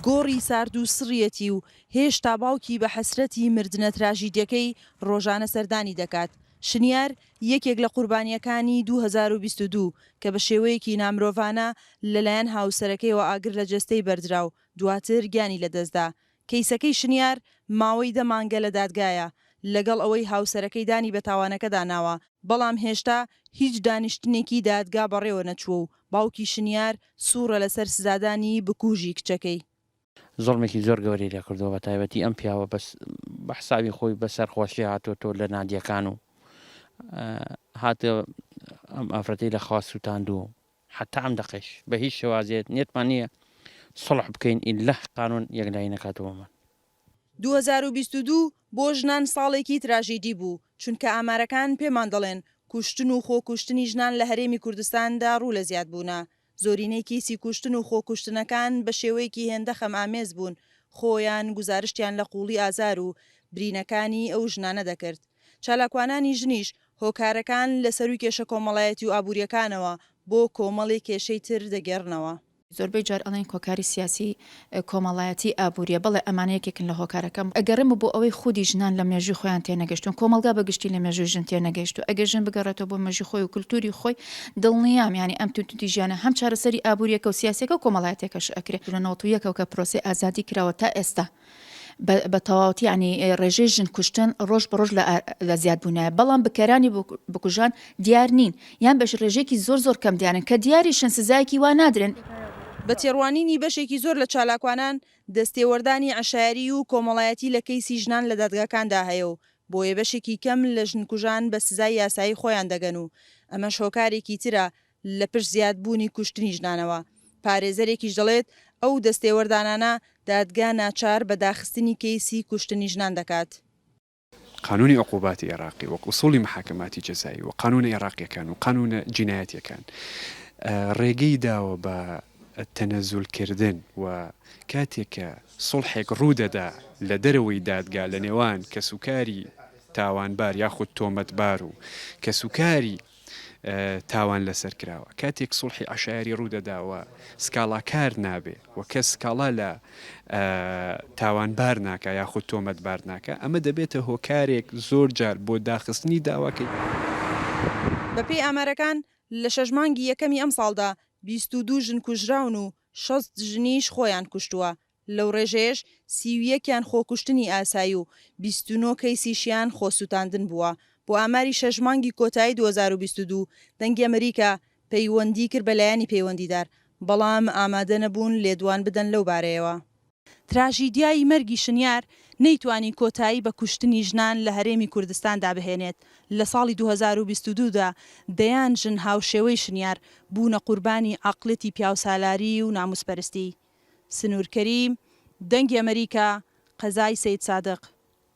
گۆڕی سارد و سڕیەتی و هێشتا باوکی بە حەسرەتی مردنە تراژیدیەکەی ڕۆژانە سەردانی دەکات. شنیار یەکێک لە قوربانییەکانی 2022 کە بە شێوەیەکی نامرۆڤانە لەلایەن هاوسەرەکەیەوە ئاگر لە جەستەی بەردرا و دواتر گیانی لەدەستدا. کەیسەکەی شنیار ماوەی دە مانگە لە دادگایە، لەگەڵ ئەوەی هاوسەرەکەی دانی بە تاوانەکەدا ناوە، بەڵام هێشتا هیچ دانیشتنێکی دادگا بەڕێوە نەچووە و باوکی شنیار سوورە لەسەر سزادانی بکوژی کچەکەی. زوڵمێکی زۆر گەورەی لێ کردووە بە تایبەتی ئەم پیاوە بەس بە حسابی خۆی بە سەرخۆشی هاتووەتەوە لە نادیەکان و هاتە ئەم ئافرەتەی لە خوا سووتاندوو حتا ئەم دەقەیش بە هیچ شێوازێت نیەتمان نییە سڵح بکەین ئیلا قانون یەکلایی نەکاتەوەمان. 2022 بۆ ژنان ساڵێکی تراژیدی بوو، چونکە ئامارەکان پێمان دەڵێن کوشتن و خۆکوشتنی ژنان لە هەرێمی کوردستاندا ڕوو لە زیادبوونە. زۆرینەی کەیسی کوشتن و خۆکوشتنەکان بە شێوەیەکی هێندە خەمئامێز بوون، خۆیان گوزارشتیان لە قووڵی ئازار و برینەکانی ئەو ژنانە دەکرد. چالاکوانانی ژنیش هۆکارەکان لە سەرووی کێشە کۆمەڵایەتی و ئابوورییەکانەوە بۆ کۆمەڵێک کێشەی تر دەگێڕنەوە. زۆربەی جار ئەڵێن هۆکاری سیاسی، کۆمەڵایەتی، ئابووریە، بەڵێ ئەمانە یەکێکن لە هۆکارەکان، ئەگەڕێمەوە بۆ ئەوەی خودی ژنان لە مێژووی خۆیان تێنەگەشتوون، کۆمەڵگا بە گشتی لە مێژووی ژن تێنەگەیشتووە، ئەگەر ژن بگەڕێتەوە بۆ مێژووی خۆی و کولتووری خۆی دڵنیام یانی ئەم توندوتیژیانە هەم چارەسەری ئابووریەکە و سیاسیەکە و کۆمەڵایەتیەکەش ئەکرێ. لە 91 ەوە کە پرۆسەی ئازادی کراوە تا ئێستا بە تەواوەتی یانی ڕێژەی ژن کوشتن ڕۆژ بە ڕۆژ لە زیادبوونایە بەڵام بکەرانی بکوژان دیار نین یان بەش ڕێژەیەکی زۆر زۆر کەم دیارن کە دیاریشن سزایەکی وا نادرێن. بە تێڕوانینی بەشێکی زۆر لە چالاکوانان، دەستێوەردانی عەشایەریی و کۆمەڵایەتی لە کەیسی ژنان لە دادگاکاندا هەیە و بۆیە بەشێکی کەم لە ژنکوژان بە سزای یاسایی خۆیان دەگەن و ئەمەش هۆکارێکی ترە لە پشت زیادبوونی کوشتنی ژنانەوە. پارێزەرێکیش دەڵێت، ئەو دەستێوەردانانە دادگا ناچار بە داخستنی کەیسی کوشتنی ژنان دەکات. قانونی عقوباتی ئێراقی وەک ئوسوڵی محاکەماتی جەزایی و قانونە ئێراقیەکان و قانونە جینایەتیەکان ڕێگەی داوە بە تەنەزول کردن و کاتێک کە سوڵحێک ڕوو دەدا لە دەرەوەی دادگا لە نێوان کەسوکاری تاوانبار یاخود تۆمەتبار و کەسوکاری تاوان لەسەر کراوە. کاتێک سوڵحی عەشایەری ڕوودەدا و سکاڵاکار نابێ و کەس سکاڵا لە تاوانبار ناکا یاخود تۆمەتبار ناکا، ئەمە دەبێتە هۆکارێک زۆر جار بۆ داخستنی داواکەی. بەپێی ئامارەکان، لە شەش مانگی یەکەمی ئەمساڵدا 22 ژن کوژراون و 60 ژنیش خۆیان کوشتووە، لەو ڕێژەیەش 31 یان خۆکوشتنی ئاسایی و 29 کەیسیشیان خۆسوتاندن بووە. بۆ ئاماری شەش مانگی کۆتایی 2022، دەنگی ئەمریکا پەیوەندی کرد بە لایەنی پەیوەندیدار، بەڵام ئامادە نەبوون لێدوان بدەن لەو بارەیەوە. تراژیدیای مەرگی شنیار نەیتوانی کۆتایی بە کوشتنی ژنان لە هەرێمی کوردستاندا بهێنێت، لە ساڵی 2022 دا دەیان ژن هاوشێوەی شنیار بوونە قوربانی عەقڵیەتی پیاوسالاری و ناموسپەرستی. سنوور کەریم، دەنگی ئەمەریکا، قەزای سەیدسادق.